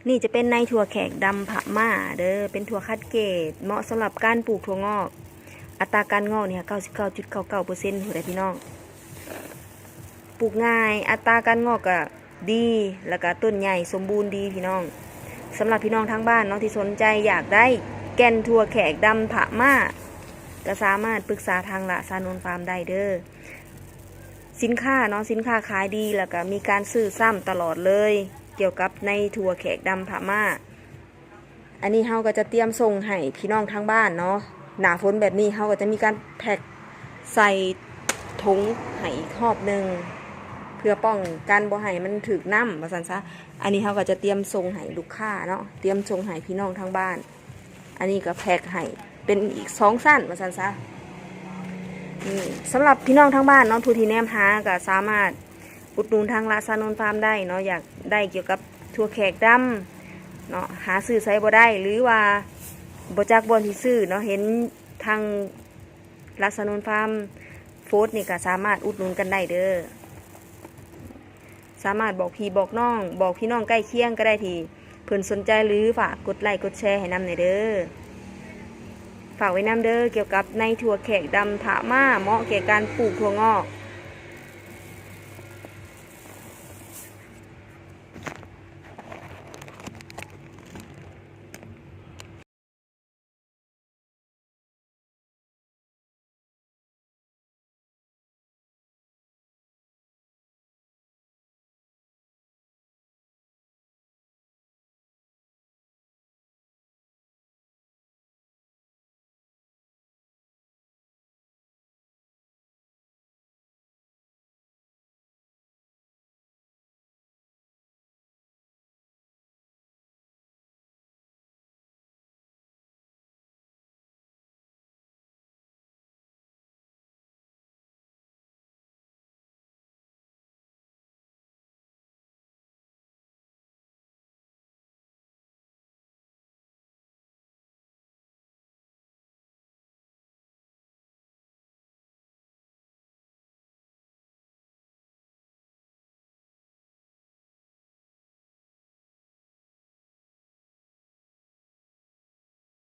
ນີ້ຈະເປັນໃນຖົ່ວແຂກດຳພະມ້າເດີ ເປັນຖົ່ວຄັດເກດ ເໝາະສຳລັບການປູກຖົ່ວງອກ. ອັດຕາການງອກນີ້ ເກົ້າສິບເກົ້າຈຸດເກົ້າເກົ້າເປີເຊັນພຸ້ນແຫຼະພີ່ນ້ອງ. ປູກງ່າຍ ອັດຕາການງອກກະດີ ແລ້ວກະຕົ້ນໃຫຍ່ສົມບູນດີພີ່ນ້ອງ. ສຳລັບພີ່ນ້ອງທາງບ້ານເນາະ ທີ່ສົນໃຈຢາກໄດ້ແກ່ນຖົ່ວແຂກດຳພະມ້າ ກະສາມາດປຶກສາທາງລະຊານນຟາມໄດ້ເດີ. ສິນຄ້າເນາະ ສິນຄ້າຂາຍດີ ແລ້ວກະມີການຊື້ຊ້ຳຕະຫຼອດເລີຍ ກ່ຽວກັບໃນຖົ່ວແຂກດຳພະມ້າ. ອັນນີ້ເຮົາກະຈະຕຽມສົ່ງໃຫ້ພີ່ນ້ອງທາງບ້ານເນາະ. ໜ້າຝົນແບບນີ້ເຮົາກະຈະມີການແພັກໃສ່ຖົງໃຫ້ອີກຮອບໜຶ່ງ ເພື່ອປ້ອງກັນບໍ່ໃຫ້ມັນຖືກນ້ຳວ່າຊັ້ນຊະ. ອັນນີ້ເຮົາກະຈະຕຽມສົ່ງໃຫ້ລູກຄ້າເນາະ ຕຽມສົ່ງໃຫ້ພີ່ນ້ອງທາງບ້ານ. ອັນນີ້ກະແພັກໃຫ້ເປັນອີກສອງຊັ້ນວ່າຊັ້ນຊະ. ນີ້ ສຳລັບພີ່ນ້ອງທາງບ້ານເນາະ ຜູ້ທີ່ແນມຫາກະສາມາດອຸດໜູນທາງລະຊານນຟາມໄດ້ເນາະ. ຢາກໄດ້ກ່ຽວກັບຖົ່ວແຂກດຳເນາະ ຫາຊື້ໃສບໍ່ໄດ້ ຫຼືວ່າບໍ່ຈັກບ່ອນທີ່ຊື້ເນາະ ເຫັນທາງລະຊານນຟາມໂພສນີ້ກະສາມາດອຸດໜູນກັນໄດ້ເດີ. ສາມາດບອກພີ່ບອກນ້ອງ ບອກພີ່ນ້ອງໃກ້ຄຽງກະໄດ້ທີ່ເພິ່ນສົນໃຈ ຫຼືຝາກກົດໄລ້ກົດແຊໃຫ້ນຳແດ່ເດີ. ຝາກໄວ້ນຳເດີ ກ່ຽວກັບໃນຖົ່ວແຂກດຳພະມ້າ ເໝາະແກ່ການປູກຖົ່ວງອກ.